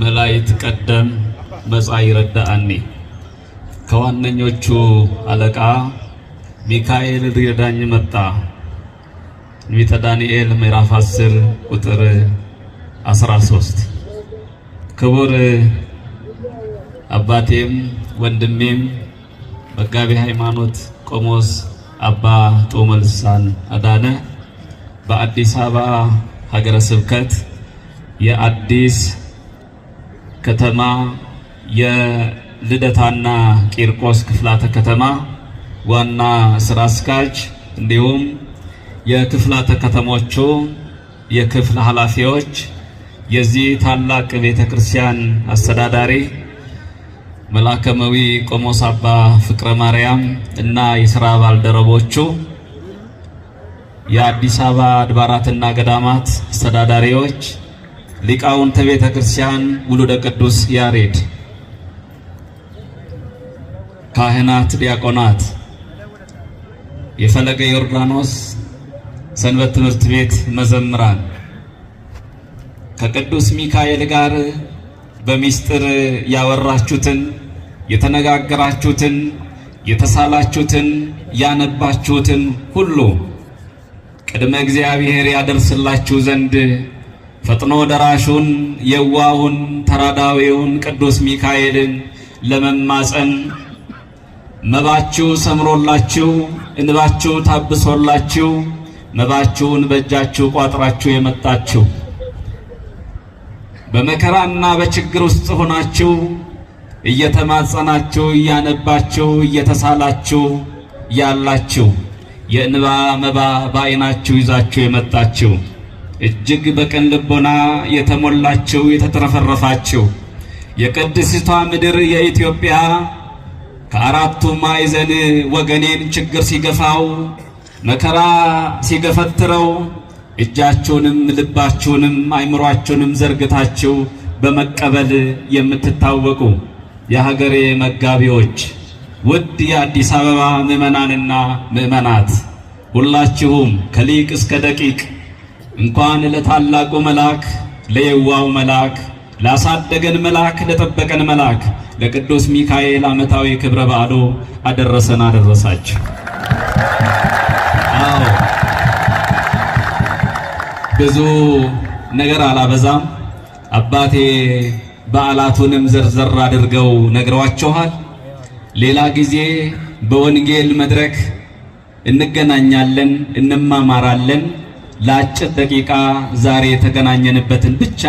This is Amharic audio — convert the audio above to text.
መላይት ቀደም መጻ ይረዳአኒ፣ ከዋነኞቹ አለቃ ሚካኤል ሊረዳኝ መጣ። ትንቢተ ዳንኤል ምዕራፍ 10 ቁጥር 13። ክቡር አባቴም ወንድሜም መጋቤ ሃይማኖት ቆሞስ አባ ጦመ ልሳን አዳነ፣ በአዲስ አበባ ሀገረ ስብከት የአዲስ ከተማ የልደታና ቂርቆስ ክፍላተ ከተማ ዋና ስራ አስኪያጅ፣ እንዲሁም የክፍላተ ከተሞቹ የክፍል ኃላፊዎች፣ የዚህ ታላቅ ቤተ ክርስቲያን አስተዳዳሪ መላከመዊ ቆሞስ አባ ፍቅረ ማርያም እና የሥራ ባልደረቦቹ፣ የአዲስ አበባ አድባራትና ገዳማት አስተዳዳሪዎች፣ ሊቃውንተ ቤተ ክርስቲያን፣ ውሉደ ቅዱስ ያሬድ፣ ካህናት፣ ዲያቆናት፣ የፈለገ ዮርዳኖስ ሰንበት ትምህርት ቤት መዘምራን፣ ከቅዱስ ሚካኤል ጋር በሚስጥር ያወራችሁትን፣ የተነጋገራችሁትን፣ የተሳላችሁትን፣ ያነባችሁትን ሁሉ ቅድመ እግዚአብሔር ያደርስላችሁ ዘንድ ፈጥኖ ደራሹን የዋሁን ተራዳዊውን ቅዱስ ሚካኤልን ለመማፀን መባችሁ ሰምሮላችሁ፣ እንባችሁ ታብሶላችሁ፣ መባችሁን በእጃችሁ ቋጥራችሁ የመጣችሁ፣ በመከራና በችግር ውስጥ ሆናችሁ እየተማጸናችሁ፣ እያነባችሁ፣ እየተሳላችሁ ያላችሁ፣ የእንባ መባ በዓይናችሁ ይዛችሁ የመጣችሁ፣ እጅግ በቅን ልቦና የተሞላችሁ፣ የተትረፈረፋችሁ፣ የቅድስቷ ምድር የኢትዮጵያ ከአራቱ ማዕዘን ወገኔን ችግር ሲገፋው፣ መከራ ሲገፈትረው እጃችሁንም ልባችሁንም አይምሯችሁንም ዘርግታችሁ በመቀበል የምትታወቁ የሀገሬ መጋቢዎች፣ ውድ የአዲስ አበባ ምዕመናንና ምዕመናት፣ ሁላችሁም ከሊቅ እስከ ደቂቅ እንኳን ለታላቁ መልአክ፣ ለየዋው መልአክ፣ ላሳደገን መልአክ፣ ለጠበቀን መልአክ ለቅዱስ ሚካኤል ዓመታዊ ክብረ በዓሉ አደረሰን አደረሳችሁ። አዎ፣ ብዙ ነገር አላበዛም። አባቴ በዓላቱንም ዘርዘር አድርገው ነግረዋችኋል። ሌላ ጊዜ በወንጌል መድረክ እንገናኛለን፣ እንማማራለን። ለአጭር ደቂቃ ዛሬ የተገናኘንበትን ብቻ